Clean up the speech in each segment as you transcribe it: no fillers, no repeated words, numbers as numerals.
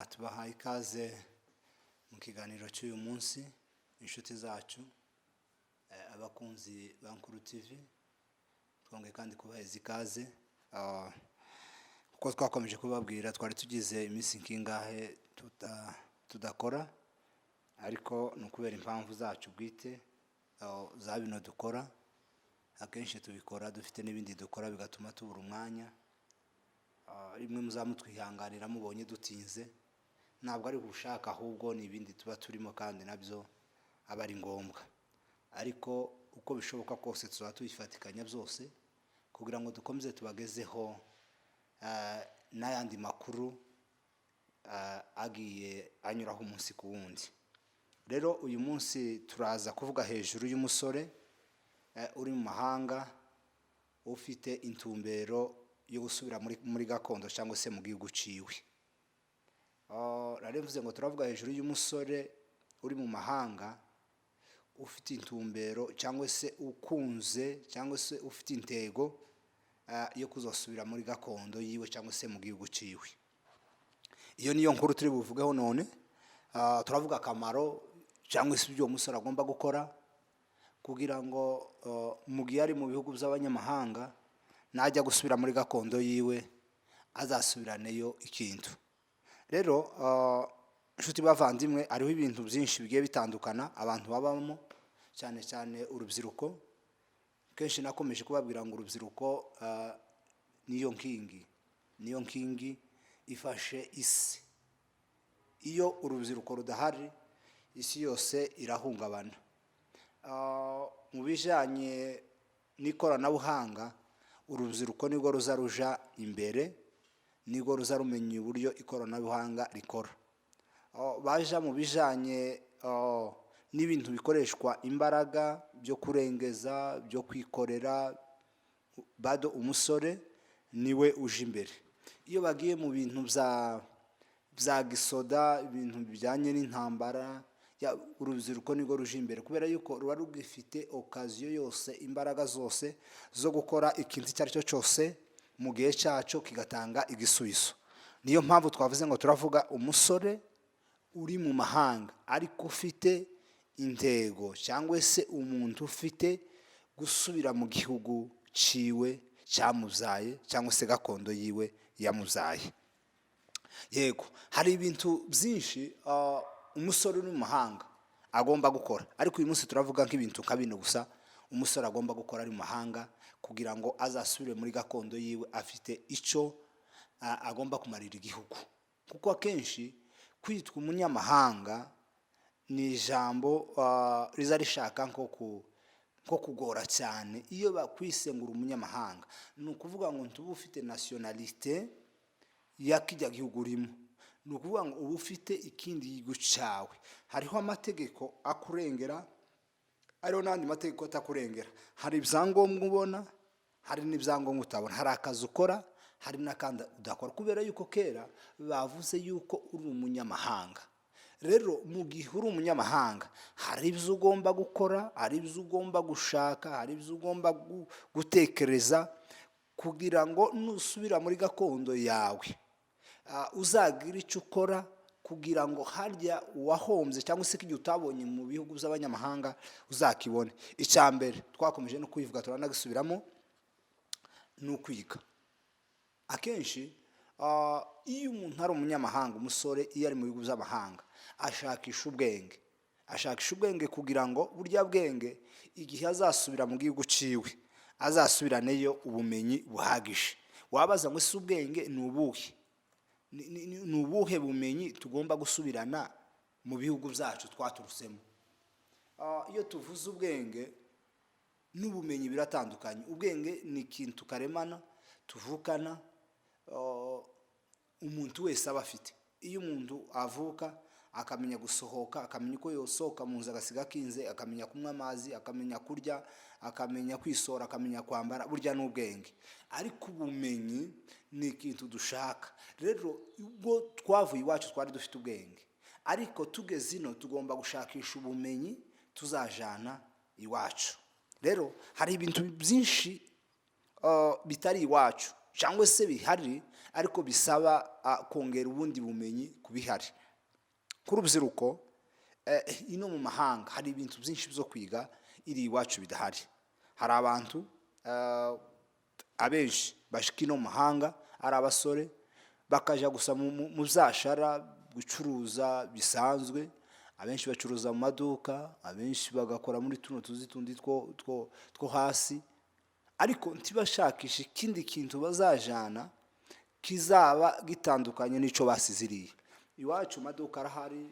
Tubahaye ikaze mu kiganiro cy'uyu munsi, inshuti zacu, abakunzi ba Nkuru TV. Twongeye kandi kubaheza ikaze. Kuko twakomeje kubabwira, twari tugize iminsi nk'ingahe tudakora, ariko ni ukubera impamvu zacu bwite za bino dukora. Akenshi tubikora dufite n'ibindi dukora, bigatuma tubura umwanya. Rimwe muzamutwihanganira mubonye dutinze, ntabwo ari ubushaka, ahubwo ni ibindi tuba turimo kandi nabyo aba ari ngombwa. Ariko uko bishoboka kose tuzaba tubifatikanya byose kugira ngo dukomeze tubagezeho n'ayandi makuru agiye anyuraho umunsi ku wundi. Rero uyu munsi turaza kuvuga hejuru y'umusore uri mu mahanga ufite intumbero yo gusubira muri gakondo cyangwa se mu gihugu ciwe. Nari mvuze ngo turavuga hejuru y'umusore uri mu mahanga ufite intumbero cyangwa se ukunze cyangwa se ufite intego yo kuzasubira muri gakondo yiwe cyangwa se mu gihugu ciwe. Iyo niyo nkuru turi buvugeho none. Turavuga akamaro cyangwa se ibyo uwo musore agomba gukora kugira ngo mu gihe ari mu bihugu by'abanyamahanga, najya gusubira muri gakondo yiwe azasubiraneyo ikintu. Rero inshuti bavandimwe, hariho ibintu byinshi bigiye bitandukana abantu babamo, cyane cyane urubyiruko. Kenshi nakomeje kubabwira ngo urubyiruko niyo nkingi ifashe isi. Iyo urubyiruko rudahari, isi yose irahungabana. Mu bijyanye n'ikoranabuhanga, urubyiruko nirwo ruza ruja imbere, nirwo ruza rumenya uburyo ikoranabuhanga rikora. Baja mu bijyanye n'ibintu bikoreshwa imbaraga byo kurengeza, byo kwikorera, bado umusore niwe uje imbere. Iyo bagiye mu bintu bya gisoda, ibintu bijyanye n'intambara, urubyiruko nirwo ruje imbere, kubera yuko ruba rugifite occasion yose, imbaraga zose zo gukora ikintu icyo ari cyo cyose mu gihe cyacu kigatanga igisubizo. Niyo mpamvu twavuze ngo turavuga umusore uri mu mahanga ariko ufite intego cyangwa se umuntu ufite gusubira mu gihugu ciwe cyamubyaye cyangwa se gakondo yiwe yamubyaye. Yego, hari ibintu byinshi umusore uri mu mahanga agomba gukora, ariko uyu munsi turavuga nk'ibintu nka bino gusa umusore agomba gukora ari mu mahanga kugira ngo azasubire muri gakondo yiwe afite icyo agomba kumarira igihugu. Kuko akenshi kwitwa umunyamahanga ni ijambo riza rishaka nko kugora cyane. Iyo bakwise ngo uri umunyamahanga, ni ukuvuga ngo ntuba ufite nationalité ya kijya gihugu urimo, ni ukuvuga ngo uba ufite ikindi gihugu cyawe. Hariho amategeko akurengera, hariho n'andi mategeko atakurengera. Hari ibyangombwa ubona, hari n'ibyangombwa utabona. Hari akazi ukora, hari n'akandi udakora, kubera yuko kera bavuze yuko uri umunyamahanga. Rero mu gihe uri umunyamahanga, hari ibyo ugomba gukora, hari ibyo ugomba gushaka, hari ibyo ugomba gutekereza kugira ngo nusubira muri gakondo yawe uzagira icyo ukora kugira ngo harya uwahombye cyangwa se igihe utabonye mu bihugu by'abanyamahanga uzakibone. Icya mbere twakomeje no kubivuga, turanagisubiramo, ni ukwiga. Akenshi iyo umuntu ari umunyamahanga, umusore iyo ari mu bihugu by'amahanga, ashakisha ubwenge, ashakisha ubwenge kugira ngo burya bwenge igihe azasubira mu gihugu ciwe azasubiraneyo ubumenyi buhagije. Wabaza ngo ese ubwenge ni ubuhe? Ni ubuhe bumenyi tugomba gusubirana mu bihugu byacu twaturutsemo? Iyo tuvuze ubwenge n'ubumenyi biratandukanye. Ubwenge ni ikintu karemana tuvukana, umuntu wese aba afite. Iyo umuntu avuka akamenya gusohoka, akamenya uko yosohoka mu nzu agasiga akinze, akamenya kunywa amazi, akamenya kurya, akamenya kwisora, akamenya kwambara, burya ni ubwenge. Ariko ubumenyi ni ikintu dushaka. Rero ubwo twavuye iwacu twari dufite ubwenge, ariko tugeze ino tugomba gushakisha ubumenyi tuzajana iwacu. Rero hari ibintu byinshi bitari iwacu cyangwa se Cyangwa se bihari, ariko bisaba kongera ubundi bumenyi ku bihari. Ku rubyiruko ino mu mahanga hari ibintu byinshi byo kwiga iri iwacu bidahari. Hari abantu abenshi bashika ino mu mahanga ari abasore, bakaja gusa mu byashara, gucuruza bisanzwe. Abenshi bacuruza mu maduka, abenshi bagakora muri tuno tuzi tundi two hasi, ariko ntibashakishe ikindi kintu bazajana kizaba gitandukanye n'icyo basize iriya. Iwacu amaduka arahari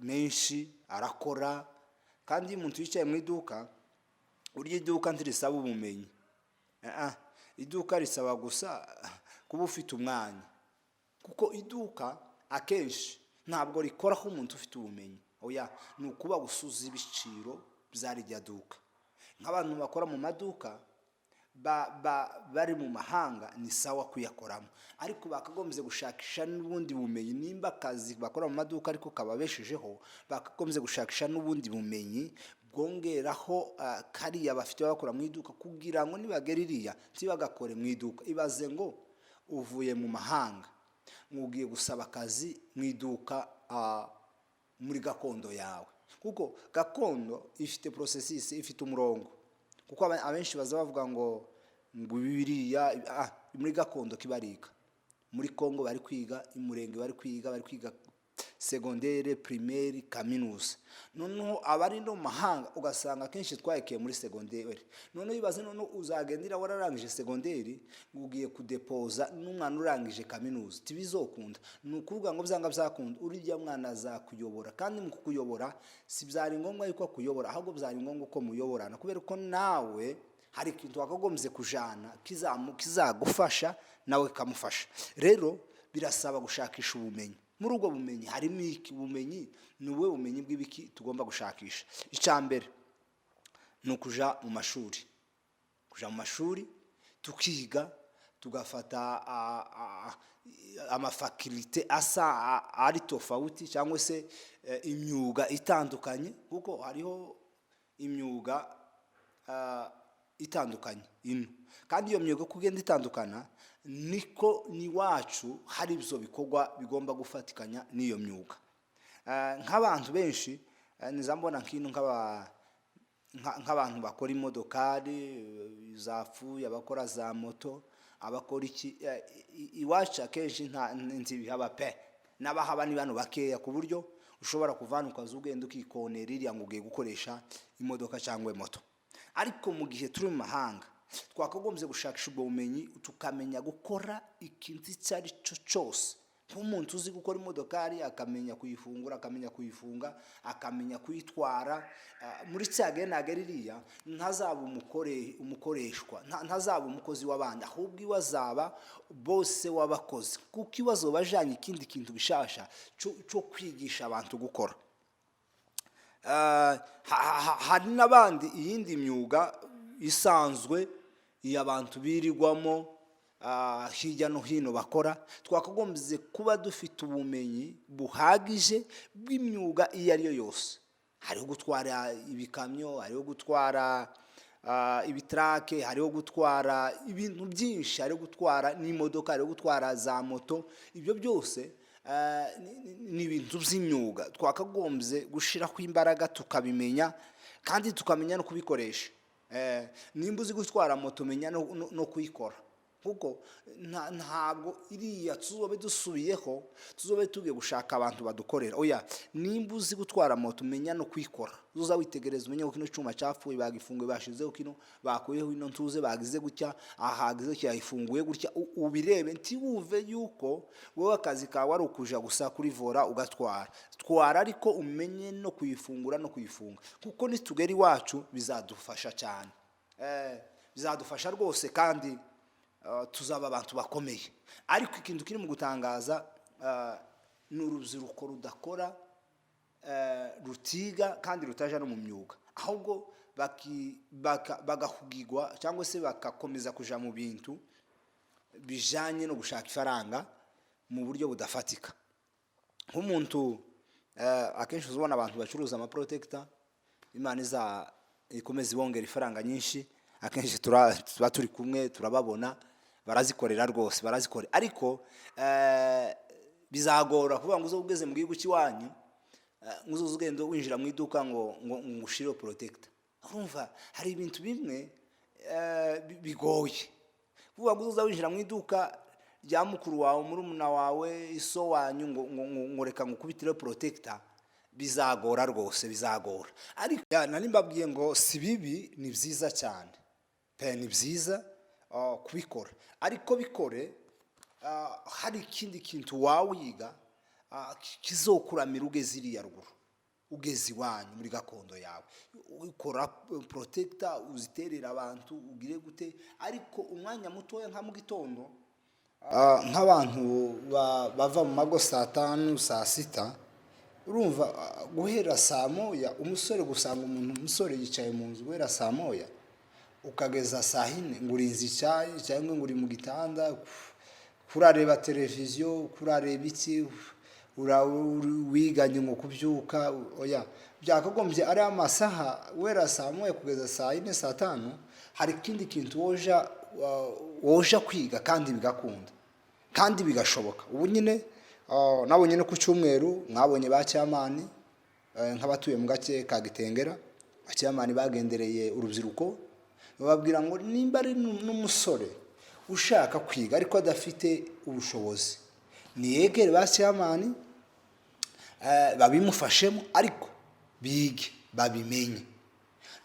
menshi, arakora. Kandi iyo umuntu yicaye mu iduka, burya iduka ntirisaba ubumenyi. Ah, ah, iduka risaba gusa kuba ufite umwanya, kuko iduka akenshi ntabwo rikoraho umuntu ufite ubumenyi. Oya, ni ukuba gusa uzi ibiciro bya rirya duka. Nk'abantu bakora mu maduka bari mu mahanga, ni sawa kuyakoramo, ariko bakagombye gushakisha n'ubundi bumenyi. Nimba akazi bakora mu maduka ariko kababeshejeho, bakagombye gushakisha n'ubundi bumenyi bwongeraho kariya bafite bakora mu iduka, kugira ngo nibagera iriya ntibagakore mu iduka. Ibaze ngo uvuye mu mahanga, ugiye gusaba akazi mu iduka muri gakondo yawe, kuko gakondo ifite processus, ifite umurongo. Kuko abenshi baza bavuga ngo biriya muri gakondo kibariga. Muri Kongo bari kwiga, imurenge bari kwiga secondaire, primaire, kaminuza. Noneho abari no mu mahanga ugasanga akenshi twayekeye muri secondaire. Noneho ibaze, noneho uzagendera wararangije secondaire, ngo ugiye kudepoza n'umwana urangije kaminuza, tibizokunda. Ni ukuvuga ngo byanga byakunda, uriya mwana azakuyobora. Kandi mu kukuyobora si byari ngombwa yuko akuyobora, ahubwo byari ngombwa ko muyoborana, kubera ko nawe hari ikintu wakagombye kujana kizagufasha, nawe kamufasha. Rero birasaba gushakisha ubumenyi. Muri ubwo bumenyi harimo iki? Ubumenyi ni ubuhe bumenyi bw'ibiki tugomba gushakisha? Icya mbere ni ukuja mu mashuri, kuja mu mashuri tukiga, tugafata amafaculté asa ari tofauti, cyangwa se imyuga itandukanye, kuko hariho imyuga itandukanye ino. Kandi iyo myuga uko ugenda itandukana, niko n'iwacu hari ibyo bikorwa bigomba gufatikanya n'iyo myuga. Nk'abantu benshi niza mbona nk'ino nk'abantu bakora imodokari zapfuye, abakora za moto, abakora iki, iwacu akenshi nta ntibihaba pe. N'abahaba ni bano bakeya, ku buryo ushobora kuvana ukaza ugenda ukikonera iriya ngo ugiye gukoresha imodoka cyangwa moto. Ariko mu gihe turi mu mahanga, twakagombye gushakisha ubwo bumenyi, tukamenya gukora ikintu icyo ari cyo cyose. Nk'umuntu uzi gukora imodokari, akamenya kuyifungura, akamenya kuyifunga, akamenya kuyitwara, muri cya gihe nagera iriya ntazaba umukoreshwa, ntazaba umukozi w'abandi, ahubwo iwe azaba bose w'abakozi, kuko iwe azoba ajanye ikindi kintu gishasha cyo kwigisha abantu gukora. Hari n'abandi iyindi myuga isanzwe iyo abantu birirwamo hirya no hino bakora. Twakagombye kuba dufite ubumenyi buhagije bw'imyuga iyo ari yo yose. Hariho gutwara ibikamyo, hariho gutwara ibitrake, hariho gutwara ibintu byinshi, hariho gutwara n'imodoka, hariho gutwara za moto. Ibyo byose ni ibintu by'imyuga twakagombye gushyiraho imbaraga, tukabimenya kandi tukamenya no kubikoresha. Nimba uzi gutwara moto, menya no kuyikora, kuko ntabwo iriya tuzobe dusubiyeho, tuzobe tugiye gushaka abantu badukorera. Oya, nimba uzi gutwara moto, menya no kuyikora. Uza witegereza, umenye ko kino cyuma cyapfuye bagifunguye, bashizeho kino, bakuyeho ino ntuze, bagize gutya, aha hagize cyayifunguye gutya, ubirebe. Ntiwumve yuko wowe akazi kawe ari ukuja gusa kuri volant ugatwara. Twara, ariko umenye no kuyifungura no kuyifunga, kuko nitugera iwacu bizadufasha cyane. Bizadufasha rwose, kandi tuzaba abantu bakomeye. Ariko ikintu kiri mu gutangaza ni urubyiruko rudakora, rutiga kandi rutaja no mu myuga, ahubwo bagahugirwa cyangwa se bagakomeza kuja mu bintu bijanye no gushaka ifaranga mu buryo budafatika. Nk'umuntu akenshi uzabona abantu bacuruza amaprotector, Imana iza ikomeza ibongera ifaranga nyinshi. Akenshi tuba turi kumwe, turababona. Barazikorera rwose, barazikora, ariko bizagora kuvuga ngo uzobe ugeze mu gihugu cy'iwanyu, ngo uzoze ugenda winjira mu iduka ngo ushireho protector. Urumva hari ibintu bimwe bigoye kuvuga ngo uzoza winjira mu iduka rya mukuru wawe, murumuna wawe, iso wanyu, ngo reka ngukubitireho protector. Bizagora rwose, bizagora. Ariko nari mbabwiye ngo si bibi, ni byiza cyane pe, ni byiza kubikora, ariko bikore hari ikindi kintu wawiga kizokuramira ugeze iriya ruguru, ugeze iwanyu muri gakondo yawe. Ukora protector, uziterera abantu, ugire gute, ariko umwanya mutoya nka mu gitondo, nk'abantu bava mu mago saa 5, saa 6, urumva, guhera saa 1, umusore, gusanga umuntu umusore yicaye mu nzu guhera saa 1 ukageza saa 4, ngo urinze icyayi cyangwa ngo uri mu gitanda kurareba televiziyo, kurareba iki, wiganye ngo kubyuka. Oya, byakagombye ari amasaha guhera saa 1 kugeza saa 4, saa 5, hari ikindi kintu woja kwiga, kandi bigakunda kandi bigashoboka. Ubu nyine nabonye no ku cyumweru mwabonye ba chairman, nk'abatuye mu gace ka Gitengera, ba chairman bagendereye urubyiruko, bababwira ngo nimba ari n'umusore ushaka kwiga ariko adafite ubushobozi, niyegere ba chairman babimufashemo, ariko bige babimenye.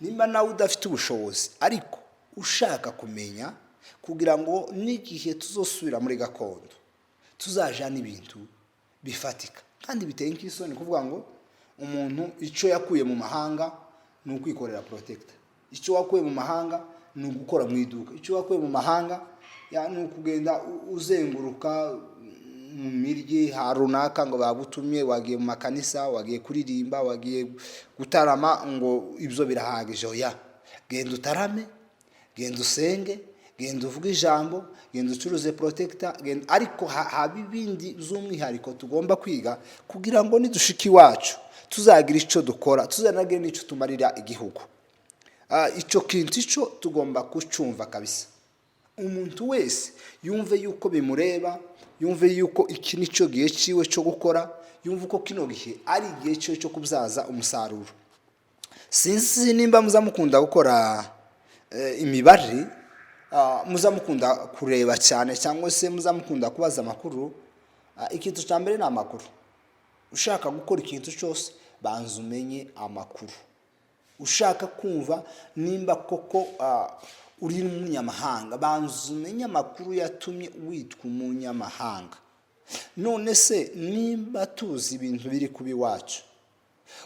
Nimba nawe udafite ubushobozi ariko ushaka kumenya, kugira ngo n'igihe tuzosubira muri gakondo tuzajana ibintu bifatika. Kandi biteye nk'isoni kuvuga ngo umuntu icyo yakuye mu mahanga ni ukwikorera protector, icyo wakuye mu mahanga ni ugukora mu iduka, icyo wakuye mu mahanga ni ukugenda uzenguruka mu miryi ha runaka ngo bagutumye, wagiye mu makanisa, wagiye kuririmba, wagiye gutarama, ngo ibyo birahagije. Oya, genda utarame, genda usenge, genda uvuge ijambo, genda ucuruze protector, genda, ariko haba ibindi by'umwihariko tugomba kwiga kugira ngo nidushika iwacu tuzagira icyo dukora, tuzanagire n'icyo tumarira igihugu. Icyo kintu icyo tugomba kucyumva kabisa. Umuntu wese yumve yuko bimureba, yumve yuko iki ni cyo gihe cyiwe cyo gukora, yumve ko kino gihe ari igihe cyiwe cyo kubyaza umusaruro. Sinzi nimba muza mukunda gukora imibare, muza mukunda kureba cyane, cyangwa se muza mukunda kubaza amakuru. Ikintu cya mbere ni amakuru. Ushaka gukora ikintu cyose, banza umenye amakuru. Ushaka kumva nimba koko uri umunyamahanga, banza umenye amakuru yatumye witwa umunyamahanga. None se nimba tuzi ibintu biri kuba iwacu,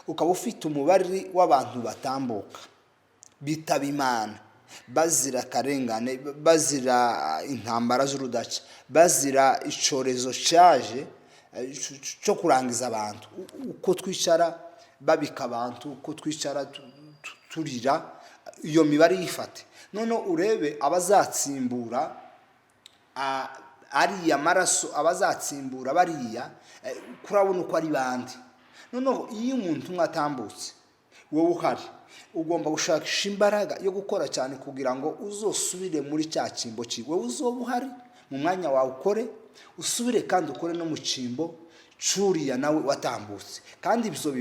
ukaba ufite umubare w'abantu batambuka bitaba Imana bazira akarengane, bazira intambara z'urudaca, bazira icyorezo cyaje cyo kurangiza abantu, uko twicara babika abantu, uko twicara turira, iyo mibare yifate, noneho urebe abazatsimbura ariya maraso, abazatsimbura bariya, kurabona uko ari bande. Noneho iyo umuntu umwe atambutse, wowe uhari ugomba gushakisha imbaraga yo gukora cyane kugira ngo uzosubire muri cya cyimbo cyiwe. Wowe uzoba uhari mu mwanya wawe ukore, usubire kandi ukore no mu cyimbo cyuriya nawe watambutse. Kandi ibyo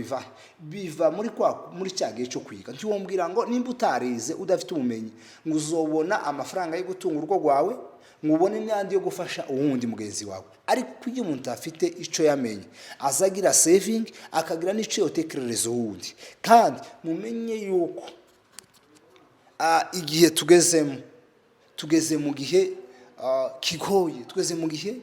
biva muri cya gihe cyo kwiga. Ntiwombwira ngo nimba utarize, udafite ubumenyi, ngo uzobona amafaranga yo gutunga urugo rwawe, ngo ubone n'andi yo gufasha uwundi mugenzi wawe. Ariko iyo umuntu afite icyo yamenye, aza agira saving, akagira n'icyo yotekerereza uwundi. Kandi mumenye yuko igihe tugezemo, tugeze mu gihe kigoye, tugeze mu gihe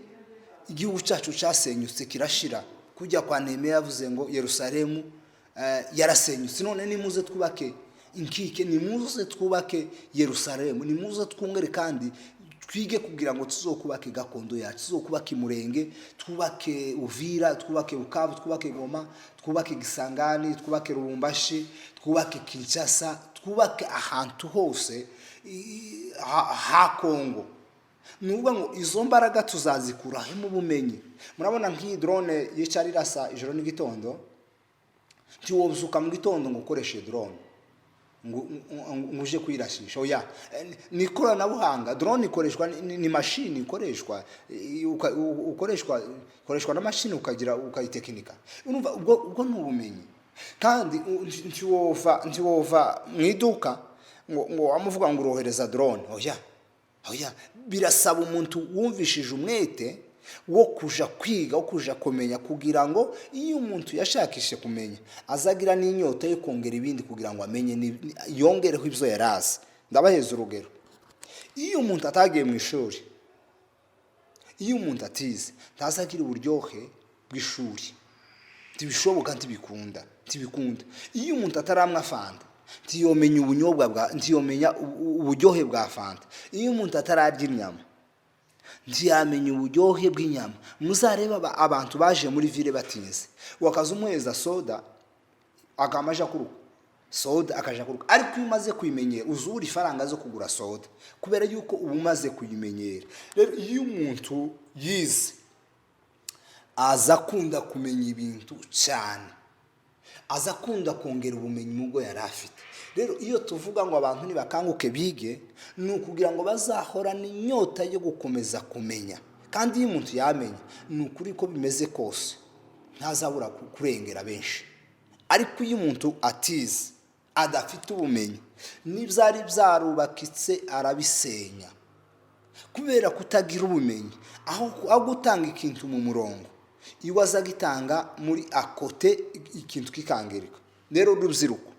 igihugu cyacu cyasenyutse kirashira. Kujya kwa Nehemiya yavuze ngo Yerusalemu yarasenyutse, none nimuze twubake inkike, nimuze twubake Yerusalemu, nimuze twongere kandi twige kugira ngo tuzokubake gakondo yacu, tuzokubake Imurenge, twubake Uvira, twubake Bukavu, twubake Goma, twubake Gisangani, twubake Lubumbashi, twubake Kinshasa, twubake ahantu hose ha Kongo. Ni ukuvuga ngo izo mbaraga tuzazikuraho mu bumenyi. Murabona nk'iyi drone yicara irasa ijoro n'igitondo, ntiwobyuka mu gitondo ngo ukoreshe drone. ngo uje kuyirashisha. Oya. Ni ikoranabuhanga. Drone ikoreshwa ni mashini ikoreshwa, ukoreshwa na mashini, ukagira ukayitekinika. Urumva, ubwo ni ubumenyi. Kandi ntiwova mu iduka ngo wamuvuga ngo urohereza drone. Oya, oya, birasaba umuntu wumvishije umwete wo kuja kwiga, wo kuja kumenya, kugira ngo iyo umuntu yashakishe kumenya azagira n'inyota yo kongera ibindi kugira ngo amenye, yongereho ibyo yari azi. Ndabaheza urugero: iyo umuntu atagiye mu ishuri, iyo umuntu atize, ntazagira uburyohe bw'ishuri. Ntibishoboka, ntibikunda, ntibikunda. Iyo umuntu ataramwa fanta, ntiyomenya ubunyobwa bwa, ntiyomenya uburyohe bwa fanta. Iyo umuntu atararya inyama, ntiyamenya uburyohe bw'inyama. Muzareba abantu baje muri ville batinze, wakaza umuheza soda, akama aja kuruka soda, akaja kuruka. Ariko iyo umaze kuyimenyera, uzura ifaranga zo kugura soda, kubera yuko uba umaze kuyimenyera. Rero iyo umuntu yize, aza akunda kumenya ibintu cyane, aza akunda kongera ubumenyi mu bwo yari afite. Rero iyo tuvuga ngo abantu nibakanguke bige, ni ukugira ngo bazahorane inyota yo gukomeza kumenya. Kandi iyo umuntu yamenya, ni ukuri ko bimeze kose, ntazabura kurengera benshi. Ariko iyo umuntu atize, adafite ubumenyi, n'ibyari byarubakitse arabisenya kubera kutagira ubumenyi. Aho gutanga ikintu mu murongo, iyo aza agitanga muri akote, ikintu kikangirika. Rero urubyiruko,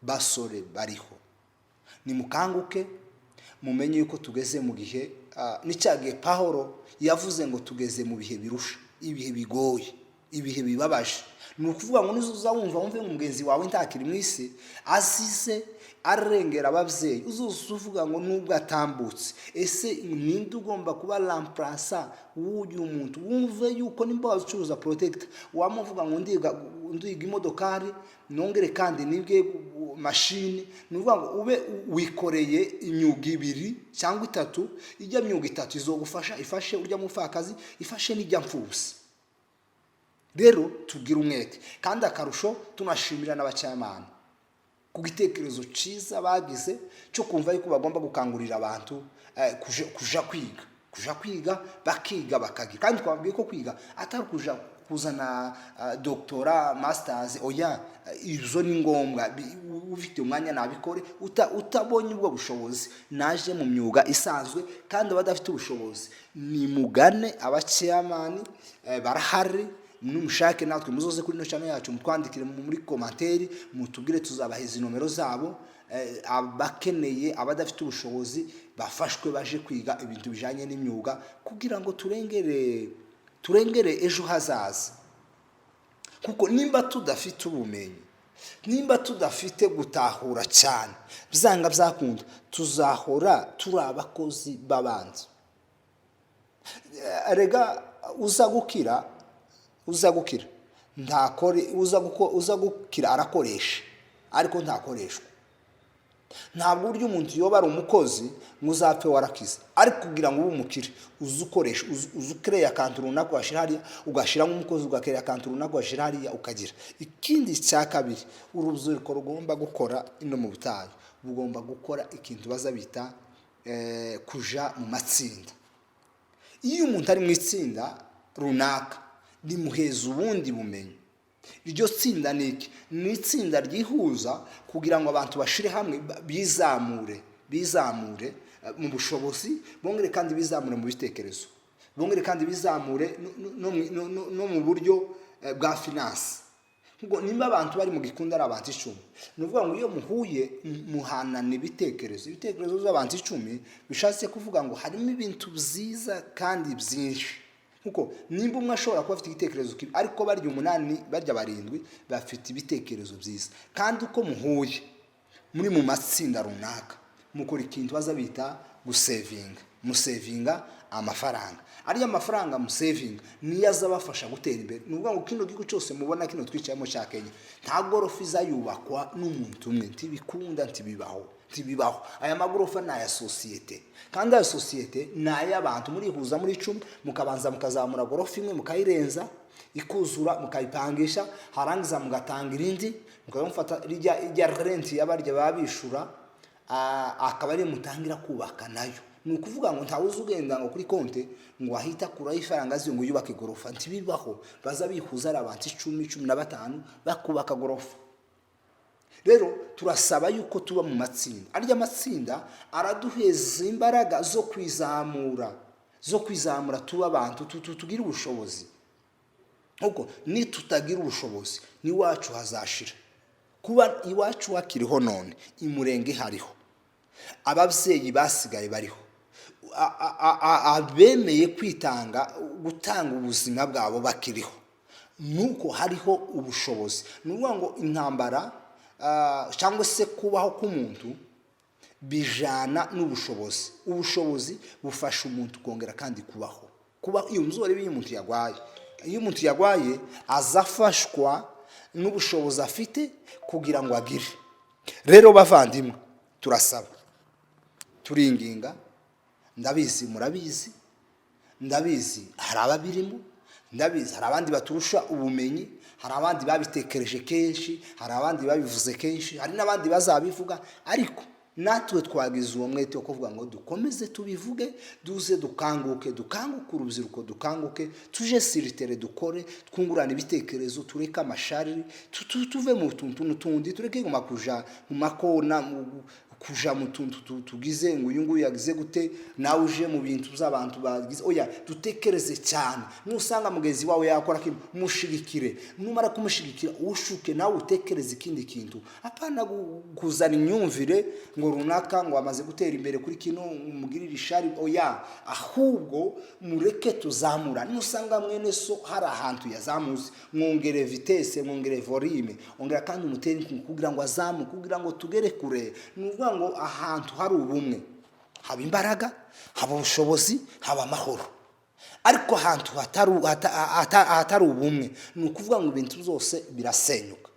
basore bariho, nimukanguke, mumenye yuko tugeze mu gihe, ni cya gihe Pahoro yavuze ngo tugeze mu bihe birusha, ibihe bigoye, ibihe bibabaje. Ni ukuvuga ngo nizo wumva, wumve ngo mugenzi wawe ntakiri mu isi, azize arengera ababyeyi, uzuza uvuga ngo nubwo atambutse, ese ninde ugomba kuba remplaçant w'uyu muntu? Wumve yuko nimba wacuruza protector, wamuvuga ngo ndiga imodokari, nongere kandi nibwe mashini. Ni ukuvuga ngo ube wikoreye imyuga ibiri cyangwa itatu. Ijya myuga itatu izogufasha, ifashe urya mupfakazi, ifashe n'ijya mfubyi. Rero tubwire umwete. Kandi akarusho, tunashimira n'abacamanza ku gitekerezo cyiza bagize cyo kumva yuko bagomba gukangurira abantu kuja kwiga, bakiga, bakagira. Kandi twababwiye ko kwiga atari kuja kuzana doctorat, masters. Oya, izo ni ngombwa. Ufite umwanya nabikore. Utabonye ubwo bushobozi, naje mu myuga isanzwe. Kandi abadafite ubushobozi, nimugane abaceyamani, barahari. Numushake natwe muzoze kuri ino channel yacu, mutwandikire muri commentaire, mutubwire, tuzabaha inomero zabo. Abakeneye, abadafite ubushobozi, bafashwe baje kwiga ibintu bijanye n'imyuga kugira ngo turengere ejo hazaza. Kuko nimba tudafite ubumenyi, nimba tudafite gutahura cyane, byanga byakunda tuzahora turi abakozi b'abandi. Rega uza gukira ntakore, uza gukira arakoresha, ariko ntakoreshwa. Ntabwo uburyo umuntu yoba ari umukozi ngo uzapfe warakize. Ariko kugira ngo ube umukire, uze ukoresha, uze ukereya akantu runaka ugashyira hariya, ugashyiramo umukozi, ugakereya akantu runaka ugashyira hariya, ukagira. Ikindi cya kabiri urubyiruko rugomba gukora ino mu butayu, bugomba gukora ikintu baza bita kuja mu matsinda. Iyo umuntu ari mu itsinda runaka, rimuheza ubundi bumenyi. Iryo tsinda ni iki? Ni itsinda ryihuza kugira ngo abantu bashire hamwe, bizamure mu bushobozi, bongere kandi bizamure mu bitekerezo, bongere kandi bizamure no mu buryo bwa finance. Ngo nimba abantu bari mu gikundi ari abantu 10, ni ukuvuga ngo iyo muhuye muhanana ibitekerezo. Ibitekerezo by'abantu 10 bishatse kuvuga ngo harimo ibintu byiza kandi byinshi. Kuko nimba umwe ashobora kuba afite igitekerezo kibi, ariko barya umunani, barya barindwi bafite ibitekerezo byiza. Kandi uko muhuye muri mu matsinda runaka, mukora ikintu baza bita gusevinga. Musevinga amafaranga. Ariya mafaranga musevinga niyo aza abafasha gutera imbere. Ni ukuvuga ngo kino gihugu cyose mubona kino twicayemo cya Kenya, nta gorofa iza yubakwa n'umuntu umwe. Ntibikunda, ntibibaho, ntibibaho. Aya magorofa ni aya sosiyete, kandi aya sosiyete ni ay'abantu. Murihuza muri 10, mukabanza mukazamura gorofa imwe, mukayirenza. Ikuzura mukayipangisha, harangiza mugatanga irindi, mukaba mufata rijya ijya rent y'abarya baba bishura, akaba ari mutangira kubaka nayo. Ni ukuvuga ngo ntawe uzi ugenda ngo kuri konte ngo ahita akuraho ifaranga ziwe ngo yubake igorofa, ntibibaho. Baza bihuza ari abantu 10, 15, bakubaka gorofa. Rero turasaba yuko tuba mu matsinda. Arya matsinda araduheza imbaraga zo kwizamura, tuba abantu tugira ubushobozi, kuko nitutagira ubushobozi n'iwacu hazashira. Kuba iwacu hakiriho none, imurenge hariho ababyeyi basigaye bariho, abemeye kwitanga, gutanga ubuzima bwabo bakiriho, nuko hariho ubushobozi. Ni ukuvuga ngo intambara cyangwa se kubaho k'umuntu bijana n'ubushobozi. Ubushobozi bufasha umuntu kongera kandi kubaho. Kuba iyo nzu, urebe iyo umuntu yarwaye aza afashwa n'ubushobozi afite kugira ngo agire. Rero bavandimwe, turasaba, turinginga. Ndabizi murabizi, ndabizi hari ababirimo, ndabizi hari abandi baturusha ubumenyi, hari abandi babitekereje kenshi, hari abandi babivuze kenshi, hari n'abandi bazabivuga. Ariko natwe twagize uwo mwete wo kuvuga ngo dukomeze tubivuge, duze dukanguke, dukanguke urubyiruko, dukanguke tuje sur terrain, dukore, twungurane ibitekerezo, tureke amashariri, tuve mu tuntu n'utundi, tureke guma kuja mu makona, kuja mu tuntu tugize ngo uyu nguyu yagize gute, nawe uje mu bintu by'abantu bagize. Oya, dutekereze cyane. Nusanga mugenzi wawe yakora kintu, mushigikire. Numara kumushigikira, ushuke nawe utekereze ikindi kintu, apana kuzana imyumvire ngo runaka ngo amaze gutera imbere kuri kino, umugirire ishari. Oya, ahubwo mureke tuzamura. Nusanga mwene so hari ahantu yazamutse, mwongere vitesse, mwongere volume, ongera kandi umutere inkunga kugira ngo azamuke, kugira ngo tugere kure. Ni ukuvuga ngo ahantu hari ubumwe haba imbaraga, haba ubushobozi, haba amahoro. Ariko ahantu hatari ubumwe, ni ukuvuga ngo ibintu byose birasenyuka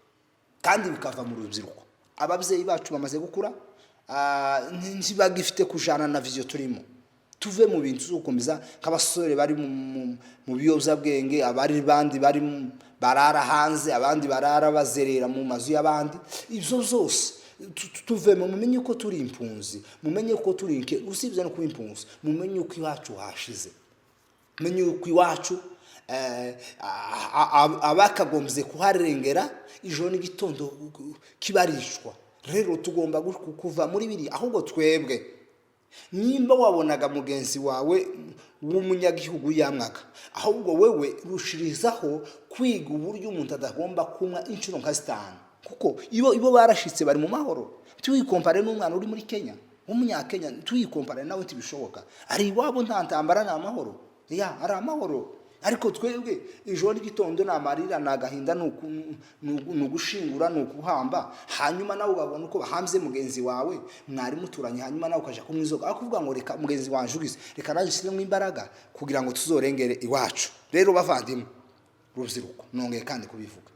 kandi bikava mu rubyiruko. Ababyeyi bacu bamaze gukura, ntibagifite kujana na vision turimo. Tuve mu bintu zo gukomeza nk'abasore bari mu biyobyabwenge, abari bandi bari barara hanze, abandi barara bazerera mu mazu y'abandi. Ibyo byose tuvemo. Mumenye ko turi impunzi, mumenye ko turi inke. Usibye no kuba impunzi, mumenye uko iwacu hashize, mumenye uko iwacu abakagombye kuharengera ijoro n'igitondo kibarishwa. Rero tugomba kuva muri biriya. Ahubwo twebwe, nimba wabonaga mugenzi wawe w'umunyagihugu yamwaga, ahubwo wewe rushirizaho kwiga uburyo umuntu adagomba kunywa inshuro nka zitanu, kuko ibo barashitse, bari mu mahoro. Tuyikompare n'umwana uri muri Kenya w'umunyakenya, tuyikompare nawe ntibishoboka. Ari iwabo, nta ntambara, ni amahoro ya, ari amahoro. Ariko twebwe ijoro n'igitondo ni amarira, ni agahinda, ni ugushingura, ni ukuhamba. Hanyuma nawe ukabona uko bahambye mugenzi wawe mwari muturanye, hanyuma nawe ukajya kunywa inzoga, aho kuvuga ngo reka mugenzi wanjye ugize, reka nanjye nshyiremo imbaraga kugira ngo tuzorengere iwacu. Rero bavandimwe, rubyiruko, nongeye kandi kubivuga,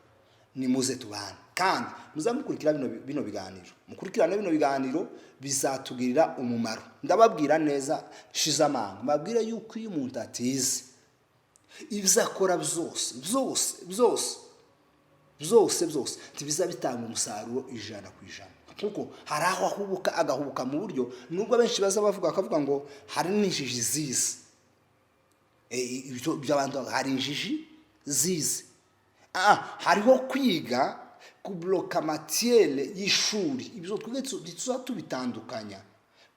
nimuze tubane kandi muzamukurikira bino biganiro, mukurikirane bino biganiro, bizatugirira umumaro. Ndababwira neza shize amanga, mbabwire yuko iyo umuntu atize, ibyo akora byose byose byose byose byose ntibiza bitanga umusaruro 100%, kuko hari aho ahubuka, agahubuka mu buryo nubwo abenshi baza bavuga, bakavuga ngo hari n'injiji zize. Ibyo by'abantu, hari injiji zize. Hariho kwiga kubloka matière y'ishuri. Ibyo twebwe tuza tubitandukanya.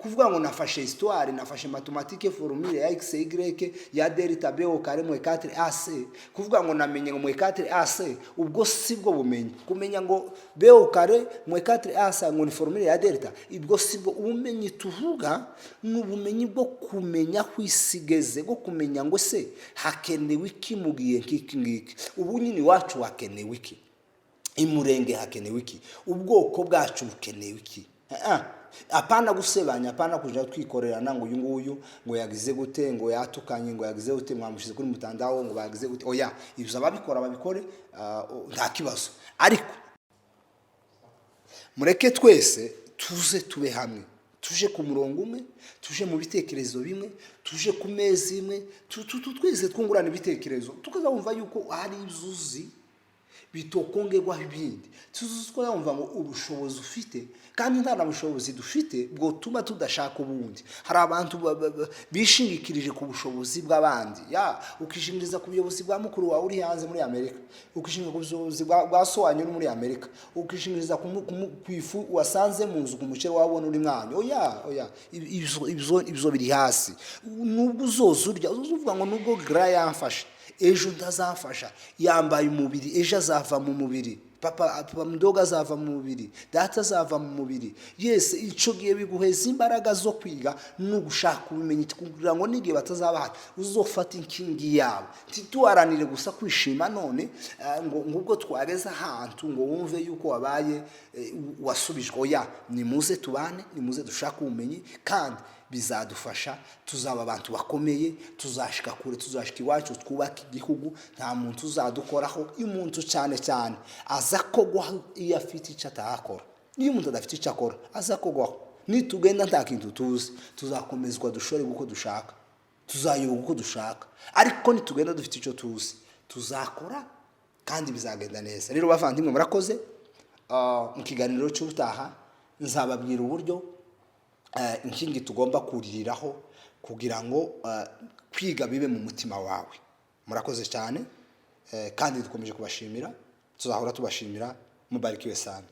Kuvuga ngo nafashe histoire, nafashe mathématique, formule ya x, y ya delta b au carré moins 4 ac, kuvuga ngo namenye ngo moins 4 ac, ubwo si bwo bumenyi. Kumenya ngo b au carré moins 4 ac ngo ni formule ya delta, ubwo si bwo ubumenyi tuvuga. Ni ubumenyi bwo kumenya aho isi igeze, bwo kumenya ngo se hakenewe iki mu gihe nk'iki ngiki? Ubu nyine iwacu hakenewe iki? Imurenge hakenewe iki? Ubwoko bwacu bukenewe iki? Apana gusebanya, apana kuja twikorerana ngo uyu nguyu ngo yagize gute, ngo yatukanye, ngo yagize gute, mwamushize kuri mutandao, ngo bagize gute. Oya, ibyo ababikora babikore, nta kibazo. Ariko mureke twese tuze tube hamwe. Tuje ku murongo umwe, tuje mu bitekerezo bimwe, tuje ku meza imwe, twese twungurana ibitekerezo, tukazumva yuko hari ibyo uzi bitokongerwaho ibindi. Tuzumva ngo ubushobozi ufite, kandi nta na bushobozi dufite bwotuma tudashaka ubundi. Hari abantu bishingikirije ku bushobozi bw'abandi, ya ukishingikiriza ku buyobozi bwa mukuru wawe uri hanze muri Amerika, ukishingikiriza ku bushobozi bwa so wanyu uri muri Amerika, ukishingikiriza ku ifu wasanze mu nzu, ku muceri wabona uri mwanyu. Oya, oya, ibyo biri hasi. Nubwo uzoza urya, uzoza uvuga ngo nubwo gra yamfashe, ejo ntazamfasha. Yambaye umubiri, ejo azava mu mubiri. Papa mdogo azava mu mubiri, data azava mu mubiri. Yese icyo gihe biguheza imbaraga zo kwiga no gushaka ubumenyi, kugira ngo n'igihe batazaba bahari uzofata inkingi yabo. Ntituharanire gusa kwishima none, ngo ubwo twageze ahantu ngo wumve yuko wabaye, wasubijwe. Oya, nimuze tubane, nimuze dushake ubumenyi, kandi bizadufasha. Tuzaba abantu bakomeye, tuzashika kure, tuzashika iwacu, twubake igihugu. Nta muntu uzadukoraho. Iyo umuntu cyane cyane aza kogwaho iyo afite icyo atahakora, iyo umuntu adafite icyo akora aza kogwaho. Nitugenda nta kintu tuzi, tuzakomezwa dushore uko dushaka, tuzayoboka uko dushaka, ariko nitugenda dufite icyo tuzi, tuzakora kandi bizagenda neza. Rero bavandimwe, murakoze. Mu kiganiro cy'ubutaha nzababwira uburyo inkingi tugomba kuririraho kugira ngo kwiga bibe mu mutima wawe. Murakoze cyane, kandi dukomeje kubashimira, tuzahora tubashimira. Mubarikiwe sana.